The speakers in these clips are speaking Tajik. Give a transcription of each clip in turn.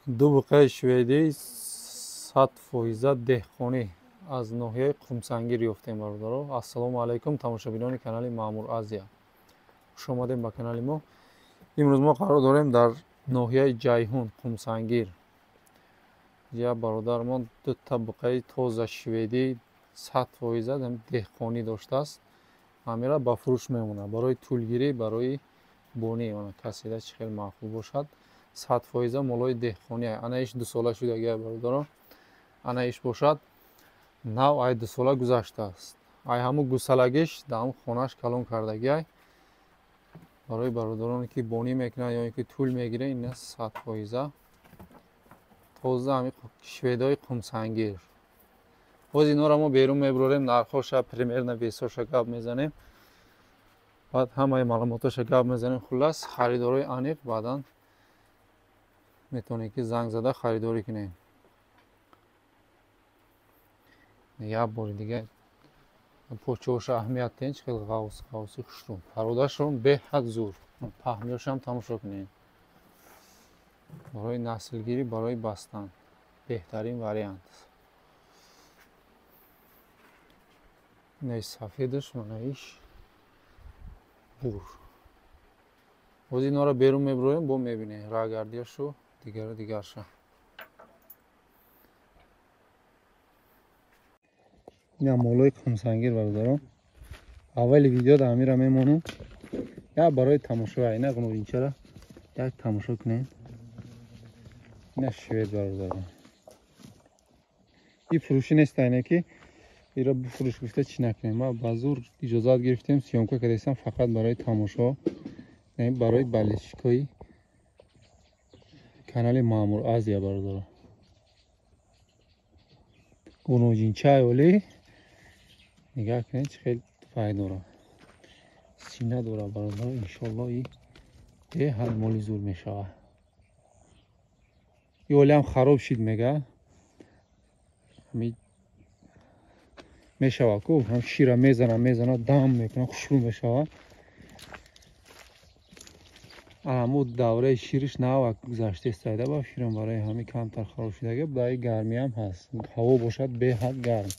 Ду буқаи шведӣ 100% деҳқонӣ аз ноҳияи Қумсангир ёфтем, бародаро. Ассалому алайкум, тамошобинони канали Маъмур Азия. Хуш омадем ба канали мо. Имрӯз мо қарор дорем дар ноҳияи Ҷайҳун, Қумсангир. Я бародармон дута буқаи тоза шведӣ 100% деҳқонӣ доштааст. Ҳамира ба фурӯш мемонад. Барои тӯлгирӣ, барои бонӣ, она каседа чӣ хел маъқул бошад. 100% молои деҳқонӣ. Ана иш дусола шудагия, бародарон. Ана иш бошад нав ай дусола гузаштааст. Ай ҳаму гусалагиш дар ҳам хонаш калон кардагиай. Барои бародароне ки бонӣ мекунанд ё ин ки тӯл мегиранд, ина 100% тоза ҳами шведои Қумсангир. Боз инора мо берун мебурорем, нархоша, примерно весоша гап мезанем. Баъд ҳамаи маълумотоша гап мезанем. Хуллас, харидорои аниқ баъдан метавонед ки занг зада харидорӣ кунед. Як бори дига почоша аҳамият диҳед, чӣ хел ғавс ғавси хушрӯ. Пародашон беҳад зур. Паҳмиёшам тамошо кунед. Барои наслгирӣ, барои бастан беҳтарин вариант. Инаи сафедаш, манаиш бур. Боз инора берун мебурорем, бо мебинем рагардияшу дигару дигарша. Ина молои Қумсангир, бародарон. Аввали видео дар ҳамира мемонам. Я барои тамошо, ина ғуновинчара як тамошо кунед. Ина швед, бародарон. И фурӯшӣ нест, айне ки ира бифурӯш гуфта чӣ накунем. Ма ба зур иҷозат гирифтем, съёмка кардастам фақат барои тамошо, барои болельщикои канали Маъмур Азия, бародарон. Гуноҷинчаи олӣ нигоҳ кунед, чӣ хел фай дорад, сина дорад, бародарон. Иншолло и беҳад моли зур мешавад. И олиам хароб шид, мега мешавад ку, ҳам шира мезана, мезана, дам мекунад, хушрӯ мешавад. Анамо давраи шириш навак гузаштаиста, ба фикрам барои ҳамин камтар хароб шудага. Даи гармиам ҳаст, ҳаво бошад беҳад гарм,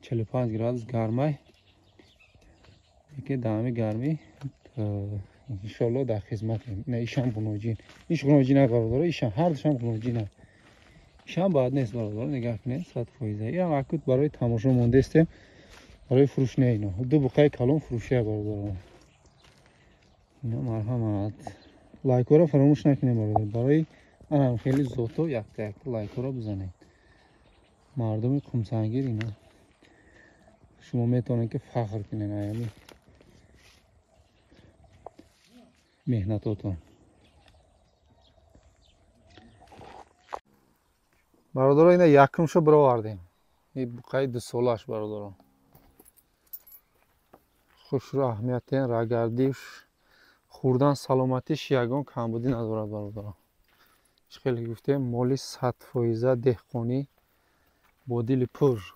45 градус гармай. Яке дар ҳамин гармӣ иншолло дар хизматем. Ина ишам ғуноҷин, иш ғуноҷин ай, бародаро, ишам ҳардушам ғуноҷин ай. Ишам баъд нест, бародаро, нигоҳ кунед, 100%. Иам акут барои тамошо мондестем, барои фурӯш не. Ино ду буқаи калон фурӯшия, бародаро. Ина марҳамат, лайкҳоро фаромӯш накунед, бародар. Барои анам хеле зото якта якта лайкҳоро бизанед. Мардуми Қумсангир, ина шумо метавонед ки фахр кунед аями меҳнатотон. Бародаро, ина якумшо бировардем. Ин буқаи дусолаш, бародаро. Хушрӯ, аҳамият диҳед, рагардиш, хӯрдан, саломатиш ягон камбудӣ надорад, бародаро. Чӣ хеле гуфтем, моли 100% деҳқонӣ бо дили пур.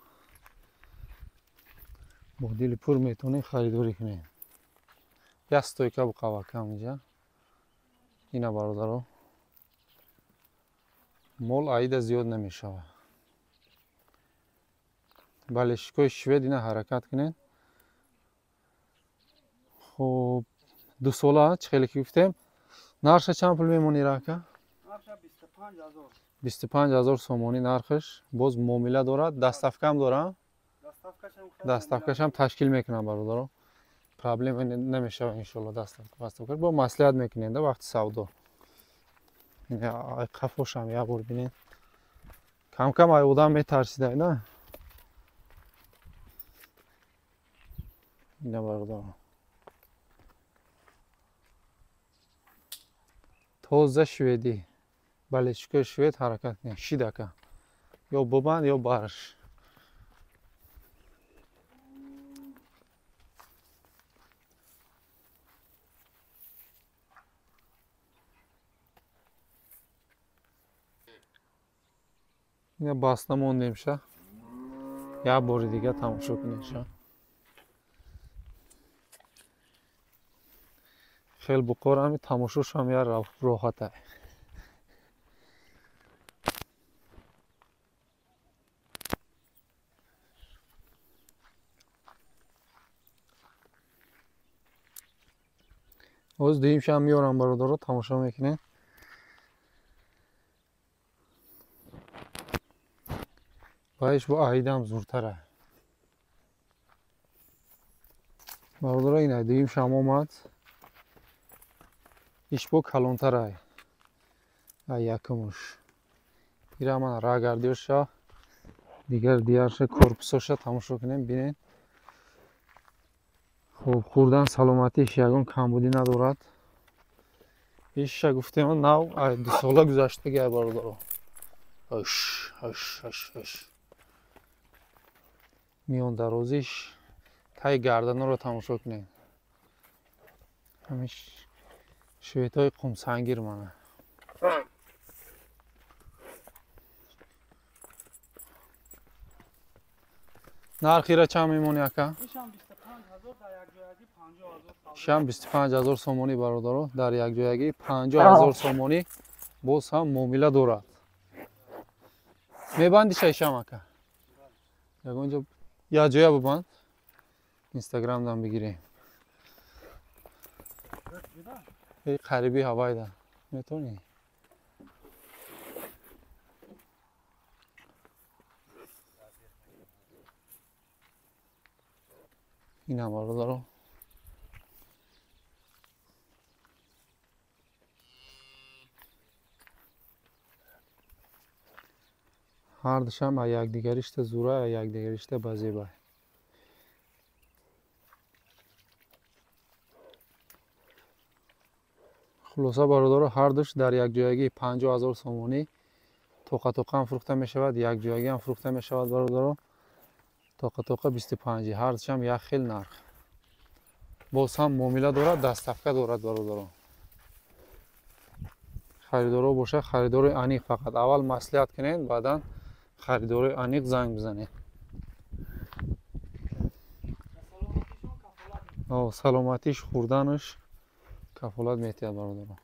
Бо дили пур метавонед харидорӣ кунед. Як стойка буқавакам инҷа. Ина, бародаро, мол аида зиёд намешавад. Болельщикои швед, ина ҳаракат кунед. Хуб, дусола чӣ хеле ки гуфтем. Нархша чанд пул мемонӣ, рака? 25 000 сомонӣ нархаш. Боз муомила дорад, доставкаам дорад. Доставкашам ташкил мекунам, бародаро. Проблема намешавад иншолло. Доставка, доставка бо маслиҳат мекунем да вақти савдо. Қафошам як бор бинед. Камкам ай одам метарсидай, на? Ина, бародаро. Тоза шведӣ. Болельщикои швед ҳаракат кунед. Шидака. Ё бубанд, ё барш. Ина баста мондемша. Як бори дига тамошо кунедша. Хел буқор ҳами тамошошам як роҳата. Ҳозир дуюмшам меорам бародаро, тамошо мекунед. Баиш бо аҳидам зуртара. Бародаро ина дуюмшам омад. Иш бо калонтара. Ай якумуш. Ира ман рагардиёша, дигар дигарша корпусоша тамошо кунем, бинед. Хуб, хӯрдан саломатиш ягон камбудӣ надорад. Иша гуфтем нав 2 сола гузаштаги бародаро. Аш аш аш аш. Миён дарозиш тай гарданро тамошо кунед. Ҳамиш шветҳои қумсангир мана. Нархира чанд мемонӣ ака? Шам 25 000 сомонӣ бародаро, дар якҷоягӣ 50 000 сомонӣ боз ҳам муомила дорад. Мебандиша ишам ака? Ягонҷо якҷоя бубанд, инстаграмдан бигирем. Қариби ҳавайда метавонӣ? Инам бародаро. Ҳардушам а якдигаришта зура, а якдигаришта базеба. Хулоса бародаро, ҳардуш дар якҷоягӣ 50 000 сомонӣ тоқа тоқаам фурӯхта мешавад, якҷоягиам фурӯхта мешавад бародаро. Тоқа тоқа 25, ҳардушам як хел нарх. Боз ҳам муомила дорад, доставка дорад бародаро. Харидоро бошад, харидори аниқ фақат. Аввал маслиҳат кунед, баъдан харидори аниқ занг бизанед. Саломатиш, хӯрданаш кафолат метиҳад бародаро.